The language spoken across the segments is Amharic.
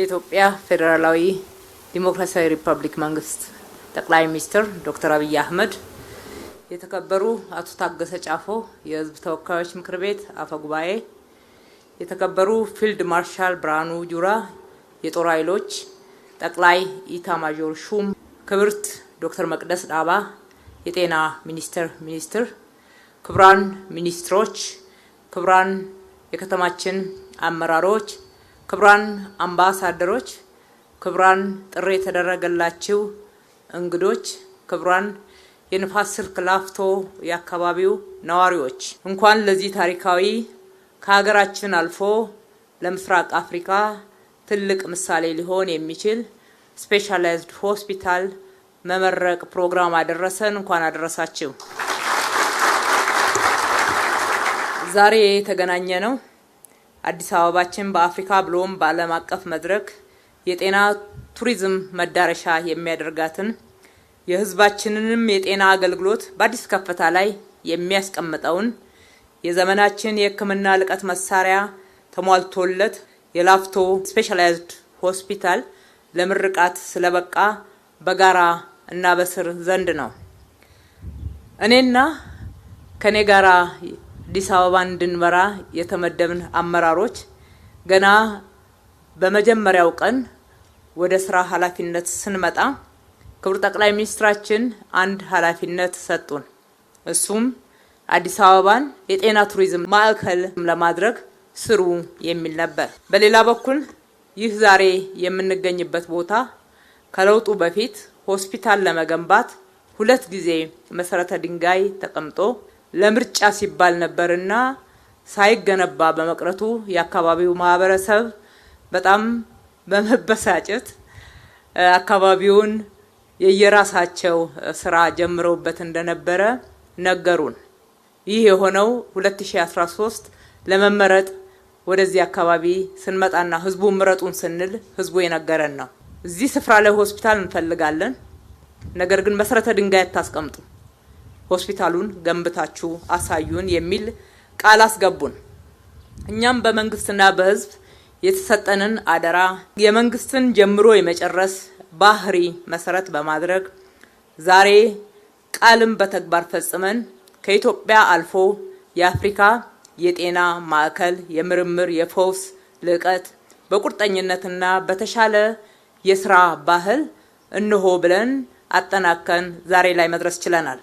የኢትዮጵያ ፌዴራላዊ ዲሞክራሲያዊ ሪፐብሊክ መንግስት ጠቅላይ ሚኒስትር ዶክተር አብይ አህመድ፣ የተከበሩ አቶ ታገሰ ጫፎ የህዝብ ተወካዮች ምክር ቤት አፈ ጉባኤ፣ የተከበሩ ፊልድ ማርሻል ብርሃኑ ጁላ የጦር ኃይሎች ጠቅላይ ኢታማዦር ሹም፣ ክብርት ዶክተር መቅደስ ዳባ የጤና ሚኒስቴር ሚኒስትር፣ ክቡራን ሚኒስትሮች፣ ክቡራን የከተማችን አመራሮች፣ ክቡራን አምባሳደሮች፣ ክቡራን ጥሪ የተደረገላችሁ እንግዶች፣ ክቡራን የንፋስ ስልክ ላፍቶ የአካባቢው ነዋሪዎች፣ እንኳን ለዚህ ታሪካዊ ከሀገራችን አልፎ ለምስራቅ አፍሪካ ትልቅ ምሳሌ ሊሆን የሚችል ስፔሻላይዝድ ሆስፒታል መመረቅ ፕሮግራም አደረሰን። እንኳን አደረሳችሁ። ዛሬ የተገናኘነው አዲስ አበባችን በአፍሪካ ብሎም በዓለም አቀፍ መድረክ የጤና ቱሪዝም መዳረሻ የሚያደርጋትን፣ የሕዝባችንንም የጤና አገልግሎት በአዲስ ከፍታ ላይ የሚያስቀምጠውን፣ የዘመናችን የሕክምና ልቀት መሳሪያ ተሟልቶለት የላፍቶ ስፔሻላይዝድ ሆስፒታል ለምርቃት ስለበቃ በጋራ እናበስር ዘንድ ነው። እኔና ከኔ ጋራ አዲስ አበባን እንድንመራ የተመደብን አመራሮች ገና በመጀመሪያው ቀን ወደ ስራ ኃላፊነት ስንመጣ ክቡር ጠቅላይ ሚኒስትራችን አንድ ኃላፊነት ሰጡን። እሱም አዲስ አበባን የጤና ቱሪዝም ማዕከል ለማድረግ ስሩ የሚል ነበር። በሌላ በኩል ይህ ዛሬ የምንገኝበት ቦታ ከለውጡ በፊት ሆስፒታል ለመገንባት ሁለት ጊዜ መሰረተ ድንጋይ ተቀምጦ ለምርጫ ሲባል ነበርና ሳይገነባ በመቅረቱ የአካባቢው ማህበረሰብ በጣም በመበሳጨት አካባቢውን የየራሳቸው ስራ ጀምረውበት እንደነበረ ነገሩን። ይህ የሆነው 2013 ለመመረጥ ወደዚህ አካባቢ ስንመጣና ህዝቡ ምረጡን ስንል ህዝቡ የነገረን ነው። እዚህ ስፍራ ላይ ሆስፒታል እንፈልጋለን፣ ነገር ግን መሰረተ ድንጋይ አታስቀምጡ፣ ሆስፒታሉን ገንብታችሁ አሳዩን የሚል ቃል አስገቡን። እኛም በመንግስትና በህዝብ የተሰጠንን አደራ የመንግስትን ጀምሮ የመጨረስ ባህሪ መሰረት በማድረግ ዛሬ ቃልን በተግባር ፈጽመን ከኢትዮጵያ አልፎ የአፍሪካ የጤና ማዕከል፣ የምርምር፣ የፈውስ ልዕቀት በቁርጠኝነትና በተሻለ የስራ ባህል እንሆ ብለን አጠናከን ዛሬ ላይ መድረስ ችለናል።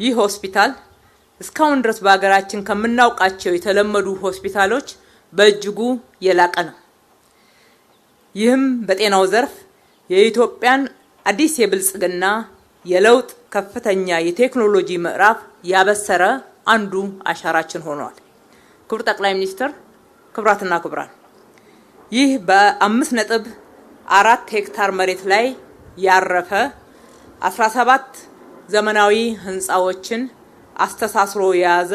ይህ ሆስፒታል እስካሁን ድረስ በሀገራችን ከምናውቃቸው የተለመዱ ሆስፒታሎች በእጅጉ የላቀ ነው። ይህም በጤናው ዘርፍ የኢትዮጵያን አዲስ የብልጽግና የለውጥ ከፍተኛ የቴክኖሎጂ ምዕራፍ ያበሰረ አንዱ አሻራችን ሆኗል። ክቡር ጠቅላይ ሚኒስትር፣ ክቡራትና ክቡራን፣ ይህ በ5.4 ሄክታር መሬት ላይ ያረፈ፣ 17 ዘመናዊ ህንፃዎችን አስተሳስሮ የያዘ፣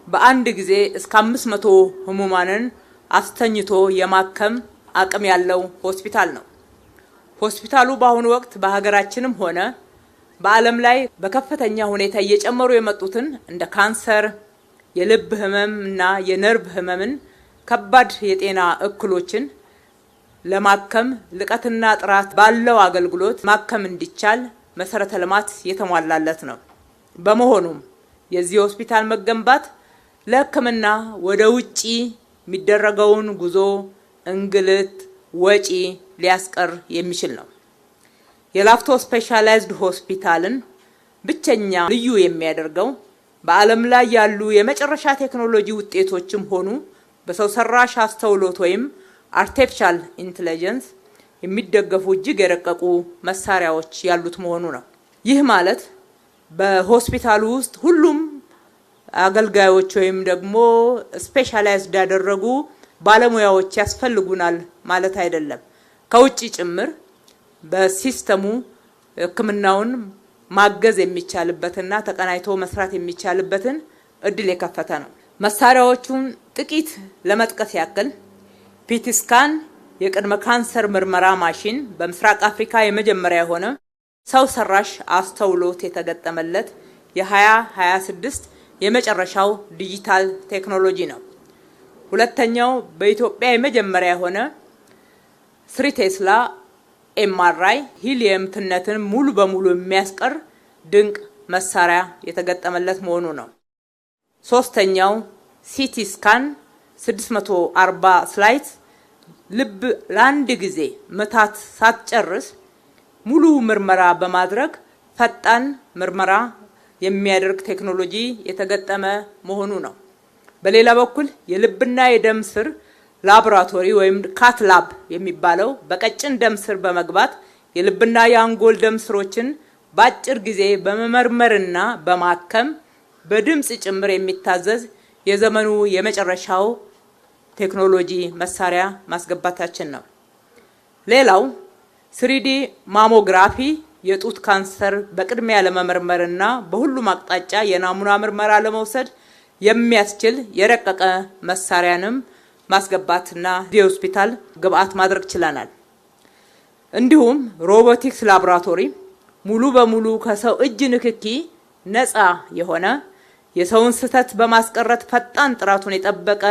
በአንድ ጊዜ እስከ 500 ህሙማንን አስተኝቶ የማከም አቅም ያለው ሆስፒታል ነው። ሆስፒታሉ በአሁኑ ወቅት በሀገራችንም ሆነ በዓለም ላይ በከፍተኛ ሁኔታ እየጨመሩ የመጡትን እንደ ካንሰር፣ የልብ ህመም እና የነርቭ ህመምን ከባድ የጤና እክሎችን ለማከም ልቀትና ጥራት ባለው አገልግሎት ማከም እንዲቻል መሰረተ ልማት የተሟላለት ነው። በመሆኑም የዚህ ሆስፒታል መገንባት ለሕክምና ወደ ውጪ የሚደረገውን ጉዞ፣ እንግልት፣ ወጪ ሊያስቀር የሚችል ነው። የላፍቶ ስፔሻላይዝድ ሆስፒታልን ብቸኛ ልዩ የሚያደርገው በዓለም ላይ ያሉ የመጨረሻ ቴክኖሎጂ ውጤቶችም ሆኑ በሰው ሰራሽ አስተውሎት ወይም artificial intelligence የሚደገፉ እጅግ የረቀቁ መሳሪያዎች ያሉት መሆኑ ነው። ይህ ማለት በሆስፒታሉ ውስጥ ሁሉም አገልጋዮች ወይም ደግሞ specialized ያደረጉ ባለሙያዎች ያስፈልጉናል ማለት አይደለም። ከውጭ ጭምር በሲስተሙ ሕክምናውን ማገዝ የሚቻልበትና ተቀናጅቶ መስራት የሚቻልበትን እድል የከፈተ ነው። መሳሪያዎቹን ጥቂት ለመጥቀስ ያክል PET scan የቅድመ ካንሰር ምርመራ ማሽን፣ በምስራቅ አፍሪካ የመጀመሪያ የሆነ ሰው ሰራሽ አስተውሎት የተገጠመለት የ2026 የመጨረሻው ዲጂታል ቴክኖሎጂ ነው። ሁለተኛው በኢትዮጵያ የመጀመሪያ የሆነ 3 Tesla MRI ሂሊየም ትነትን ሙሉ በሙሉ የሚያስቀር ድንቅ መሳሪያ የተገጠመለት መሆኑ ነው። ሶስተኛው CT scan 640 slice ልብ ለአንድ ጊዜ ምታት ሳትጨርስ ሙሉ ምርመራ በማድረግ ፈጣን ምርመራ የሚያደርግ ቴክኖሎጂ የተገጠመ መሆኑ ነው። በሌላ በኩል የልብና የደም ስር ላቦራቶሪ ወይም cath lab የሚባለው በቀጭን ደም ስር በመግባት የልብና የአንጎል ደም ስሮችን በአጭር ጊዜ በመመርመርና በማከም በድምፅ ጭምር የሚታዘዝ የዘመኑ የመጨረሻው ቴክኖሎጂ መሳሪያ ማስገባታችን ነው። ሌላው 3D mammography የጡት ካንሰር በቅድሚያ ለመመርመርና በሁሉም አቅጣጫ የናሙና ምርመራ ለመውሰድ የሚያስችል የረቀቀ መሳሪያንም ማስገባትና የሆስፒታል ግብአት ማድረግ ችለናል። እንዲሁም ሮቦቲክስ ላቦራቶሪ ሙሉ በሙሉ ከሰው እጅ ንክኪ ነፃ የሆነ፣ የሰውን ስህተት በማስቀረት ፈጣን ጥራቱን የጠበቀ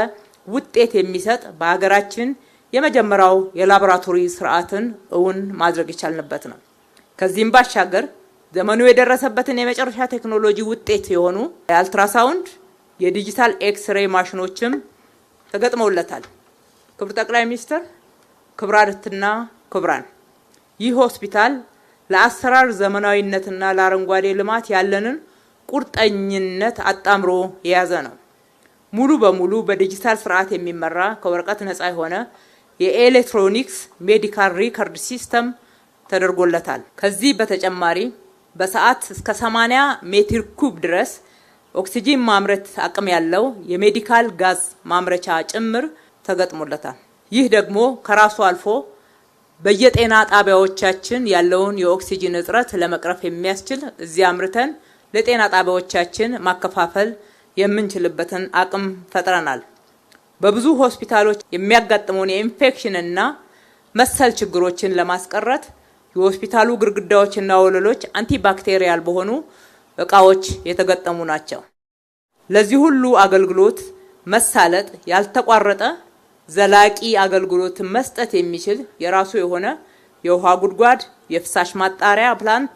ውጤት የሚሰጥ በሀገራችን የመጀመሪያው የላቦራቶሪ ስርዓትን እውን ማድረግ የቻልንበት ነው። ከዚህም ባሻገር ዘመኑ የደረሰበትን የመጨረሻ ቴክኖሎጂ ውጤት የሆኑ የአልትራሳውንድ፣ የዲጂታል ኤክስሬይ ማሽኖችም ተገጥመውለታል። ክቡር ጠቅላይ ሚኒስትር፣ ክቡራትና ክቡራን፣ ይህ ሆስፒታል ለአሰራር ዘመናዊነትና ለአረንጓዴ ልማት ያለንን ቁርጠኝነት አጣምሮ የያዘ ነው። ሙሉ በሙሉ በዲጂታል ስርዓት የሚመራ፣ ከወረቀት ነፃ የሆነ የ electronics medical record system ተደርጎለታል። ከዚህ በተጨማሪ በሰዓት እስከ 80 ሜትር ኩብ ድረስ ኦክሲጂን ማምረት አቅም ያለው የ medical gas ማምረቻ ጭምር ተገጥሞለታል። ይህ ደግሞ ከራሱ አልፎ በየጤና ጣቢያዎቻችን ያለውን የኦክሲጂን እጥረት ለመቅረፍ የሚያስችል፣ እዚያ አምርተን ለጤና ጣቢያዎቻችን ማከፋፈል የምንችልበትን አቅም ፈጥረናል። በብዙ ሆስፒታሎች የሚያጋጥመውን የኢንፌክሽንና መሰል ችግሮችን ለማስቀረት የሆስፒታሉ ግድግዳዎችና ወለሎች antibacterial በሆኑ እቃዎች የተገጠሙ ናቸው። ለዚህ ሁሉ አገልግሎት መሳለጥ ያልተቋረጠ ዘላቂ አገልግሎት መስጠት የሚችል የራሱ የሆነ የውሃ ጉድጓድ፣ የፍሳሽ ማጣሪያ plant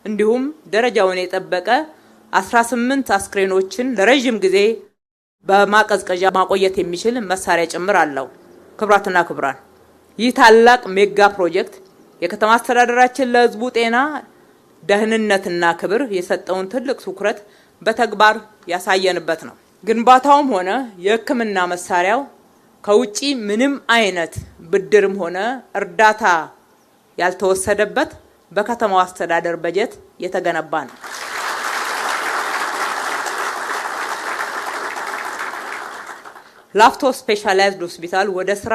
እንዲሁም ደረጃውን የጠበቀ 18 አስክሬኖችን ለረዥም ጊዜ በማቀዝቀዣ ማቆየት የሚችል መሳሪያ ጭምር አለው። ክቡራትና ክቡራን፣ ይህ ታላቅ mega ፕሮጀክት የከተማ አስተዳደራችን ለሕዝቡ ጤና ደህንነትና ክብር የሰጠውን ትልቅ ትኩረት በተግባር ያሳየንበት ነው። ግንባታውም ሆነ የሕክምና መሳሪያው ከውጪ ምንም አይነት ብድርም ሆነ እርዳታ ያልተወሰደበት በከተማው አስተዳደር በጀት የተገነባ ነው። ላፍቶ ስፔሻላይዝድ ሆስፒታል ወደ ስራ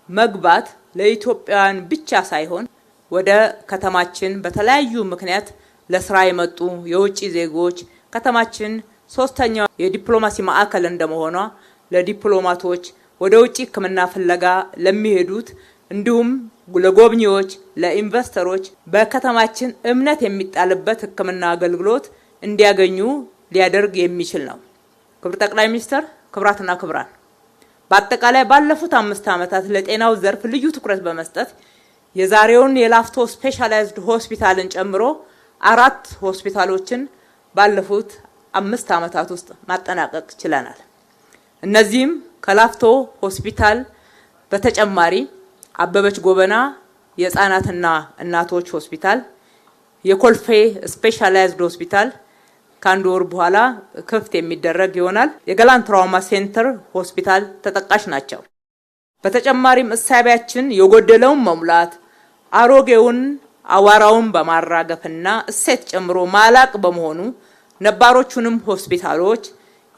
መግባት ለኢትዮጵያውያን ብቻ ሳይሆን ወደ ከተማችን በተለያዩ ምክንያት ለስራ የመጡ የውጭ ዜጎች፣ ከተማችን ሶስተኛው የዲፕሎማሲ ማዕከል እንደመሆኗ ለዲፕሎማቶች፣ ወደ ውጭ ሕክምና ፍለጋ ለሚሄዱት፣ እንዲሁም ለጎብኚዎች፣ ለኢንቨስተሮች በከተማችን እምነት የሚጣልበት ሕክምና አገልግሎት እንዲያገኙ ሊያደርግ የሚችል ነው። ክቡር ጠቅላይ ሚኒስትር፣ ክቡራትና ክቡራን፣ በአጠቃላይ ባለፉት 5 ዓመታት ለጤናው ዘርፍ ልዩ ትኩረት በመስጠት የዛሬውን የላፍቶ ስፔሻላይዝድ ሆስፒታልን ጨምሮ አራት ሆስፒታሎችን ባለፉት 5 ዓመታት ውስጥ ማጠናቀቅ ችለናል። እነዚህም ከላፍቶ ሆስፒታል በተጨማሪ አበበች ጎበና የህፃናትና እናቶች ሆስፒታል፣ የኮልፌ ስፔሻላይዝድ ሆስፒታል ከአንድ ወር በኋላ ክፍት የሚደረግ ይሆናል። የገላን trauma center ሆስፒታል ተጠቃሽ ናቸው። በተጨማሪም እሳቤያችን የጎደለውን መሙላት፣ አሮጌውን አዋራውን በማራገፍና እሴት ጨምሮ ማላቅ በመሆኑ ነባሮቹንም ሆስፒታሎች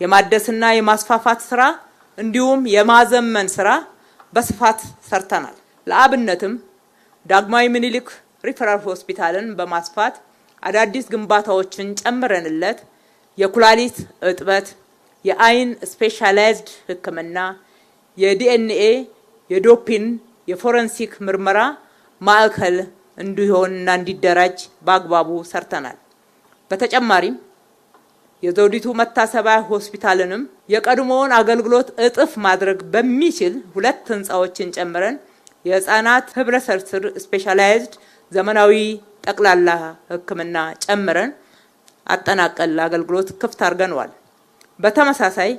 የማደስና የማስፋፋት ስራ እንዲሁም የማዘመን ስራ በስፋት ሰርተናል። ለአብነትም ዳግማዊ ምኒልክ ሪፈራል ሆስፒታልን በማስፋት አዳዲስ ግንባታዎችን ጨምረንለት የኩላሊት እጥበት፣ የአይን ስፔሻላይዝድ ሕክምና፣ የዲኤንኤ፣ የዶፒንግ፣ የፎረንሲክ ምርመራ ማዕከል እንዲሆንና እንዲደራጅ በአግባቡ ሰርተናል። በተጨማሪም የዘውዲቱ መታሰቢያ ሆስፒታልንም የቀድሞውን አገልግሎት እጥፍ ማድረግ በሚችል ሁለት ህንፃዎችን ጨምረን የህፃናት ህብለሰረሰር specialized ዘመናዊ ጠቅላላ ሕክምና ጨምረን አጠናቀን ለአገልግሎት ክፍት አድርገነዋል። በተመሳሳይ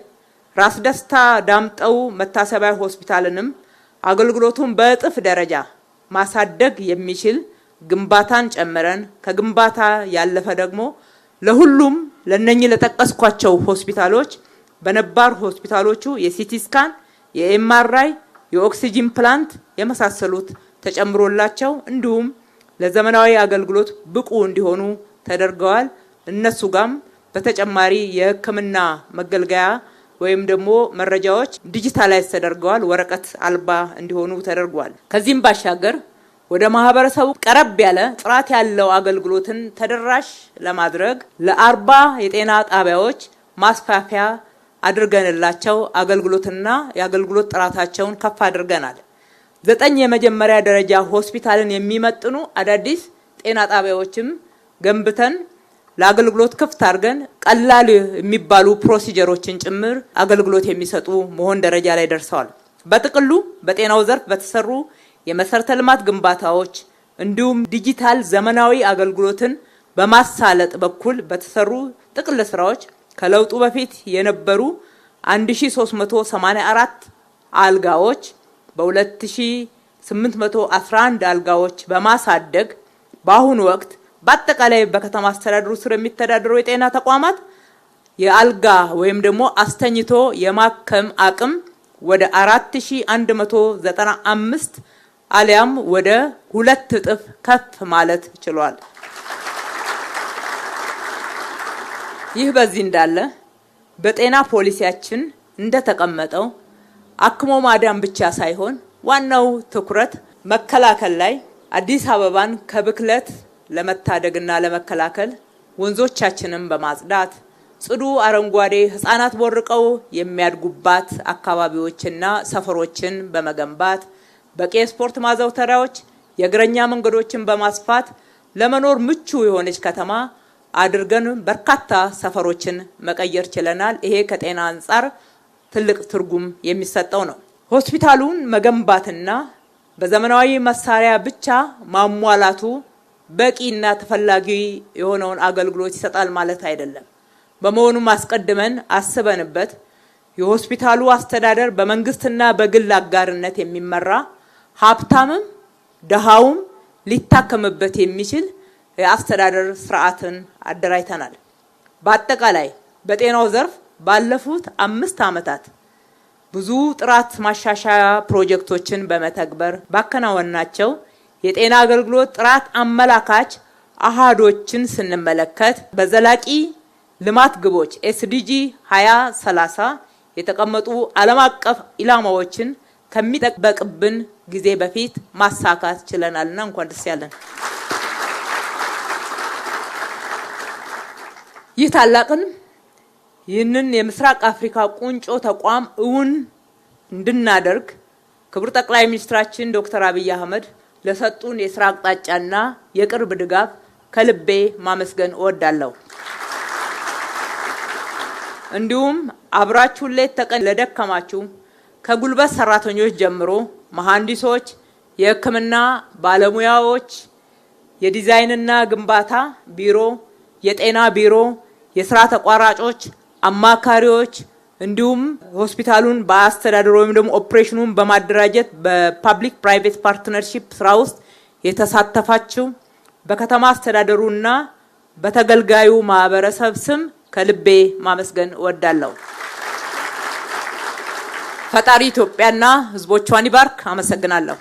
ራስ ደስታ ዳምጠው መታሰቢያ ሆስፒታልንም አገልግሎቱን በእጥፍ ደረጃ ማሳደግ የሚችል ግንባታን ጨምረን ከግንባታ ያለፈ ደግሞ ለሁሉም ለነኚህ ለጠቀስኳቸው ሆስፒታሎች በነባር ሆስፒታሎቹ የ CT scan፣ የ MRI፣ የኦክሲጂን plant የመሳሰሉት ተጨምሮላቸው እንዲሁም ለዘመናዊ አገልግሎት ብቁ እንዲሆኑ ተደርገዋል። እነሱ ጋም በተጨማሪ የሕክምና መገልገያ ወይም ደግሞ መረጃዎች digitalize ተደርገዋል። ወረቀት አልባ እንዲሆኑ ተደርጓል። ከዚህም ባሻገር ወደ ማህበረሰቡ ቀረብ ያለ ጥራት ያለው አገልግሎትን ተደራሽ ለማድረግ ለ40 የጤና ጣቢያዎች ማስፋፊያ አድርገንላቸው አገልግሎትና የአገልግሎት ጥራታቸውን ከፍ አድርገናል። 9 የመጀመሪያ ደረጃ ሆስፒታልን የሚመጥኑ አዳዲስ ጤና ጣቢያዎችም ገንብተን ለአገልግሎት ክፍት አድርገን ቀላል የሚባሉ procedure ኦችን ጭምር አገልግሎት የሚሰጡ መሆን ደረጃ ላይ ደርሰዋል። በጥቅሉ በጤናው ዘርፍ በተሰሩ የመሰረተ ልማት ግንባታዎች እንዲሁም ዲጂታል ዘመናዊ አገልግሎትን በማሳለጥ በኩል በተሰሩ ጥቅል ስራዎች ከለውጡ በፊት የነበሩ 1384 አልጋዎች በ2811 አልጋዎች በማሳደግ በአሁኑ ወቅት በአጠቃላይ በከተማ አስተዳደሩ ስር የሚተዳደሩ የጤና ተቋማት የአልጋ ወይም ደግሞ አስተኝቶ የማከም አቅም ወደ 4195 አሊያም ወደ 2 እጥፍ ከፍ ማለት ችሏል። ይህ በዚህ እንዳለ በጤና ፖሊሲያችን እንደተቀመጠው አክሞ ማዳን ብቻ ሳይሆን ዋናው ትኩረት መከላከል ላይ አዲስ አበባን ከብክለት ለመታደግና ለመከላከል ወንዞቻችንን በማጽዳት ጽዱ አረንጓዴ ህፃናት ቦርቀው የሚያድጉባት አካባቢዎችና ሰፈሮችን በመገንባት በቂ የስፖርት ማዘውተሪያዎች፣ የእግረኛ መንገዶችን በማስፋት ለመኖር ምቹ የሆነች ከተማ አድርገን በርካታ ሰፈሮችን መቀየር ችለናል። ይሄ ከጤና አንጻር ትልቅ ትርጉም የሚሰጠው ነው። ሆስፒታሉን መገንባትና በዘመናዊ መሳሪያ ብቻ ማሟላቱ በቂና ተፈላጊ የሆነውን አገልግሎት ይሰጣል ማለት አይደለም። በመሆኑም አስቀድመን አስበንበት የሆስፒታሉ አስተዳደር በመንግስትና በግል አጋርነት የሚመራ ሀብታምም ደሃውም ሊታከምበት የሚችል የአስተዳደር ስርዓትን አደራጅተናል። በአጠቃላይ በጤናው ዘርፍ ባለፉት 5 ዓመታት ብዙ ጥራት ማሻሻያ ፕሮጀክቶችን በመተግበር ባከናወናቸው የጤና አገልግሎት ጥራት አመላካች አሃዶችን ስንመለከት በዘላቂ ልማት ግቦች SDG 2030 የተቀመጡ ዓለም አቀፍ ኢላማዎችን ከሚጠበቅብን ጊዜ በፊት ማሳካት ችለናልና እንኳን ደስ ያለን። ይህ ታላቅን ይህንን የምስራቅ አፍሪካ ቁንጮ ተቋም እውን እንድናደርግ ክቡር ጠቅላይ ሚኒስትራችን ዶክተር አብይ አህመድ ለሰጡን የስራ አቅጣጫና የቅርብ ድጋፍ ከልቤ ማመስገን እወዳለሁ። እንዲሁም አብራችሁን ሌት ተቀን ለደከማችሁ ከጉልበት ሰራተኞች ጀምሮ መሐንዲሶች፣ የሕክምና ባለሙያዎች፣ የዲዛይንና ግንባታ ቢሮ፣ የጤና ቢሮ፣ የስራ ተቋራጮች፣ አማካሪዎች እንዲሁም ሆስፒታሉን በአስተዳደር ወይም ደግሞ ኦፕሬሽኑን በማደራጀት በ public private partnership ስራ ውስጥ የተሳተፋችሁ በከተማ አስተዳደሩና በተገልጋዩ ማህበረሰብ ስም ከልቤ ማመስገን እወዳለሁ። ፈጣሪ ኢትዮጵያና ሕዝቦቿን ይባርክ። አመሰግናለሁ።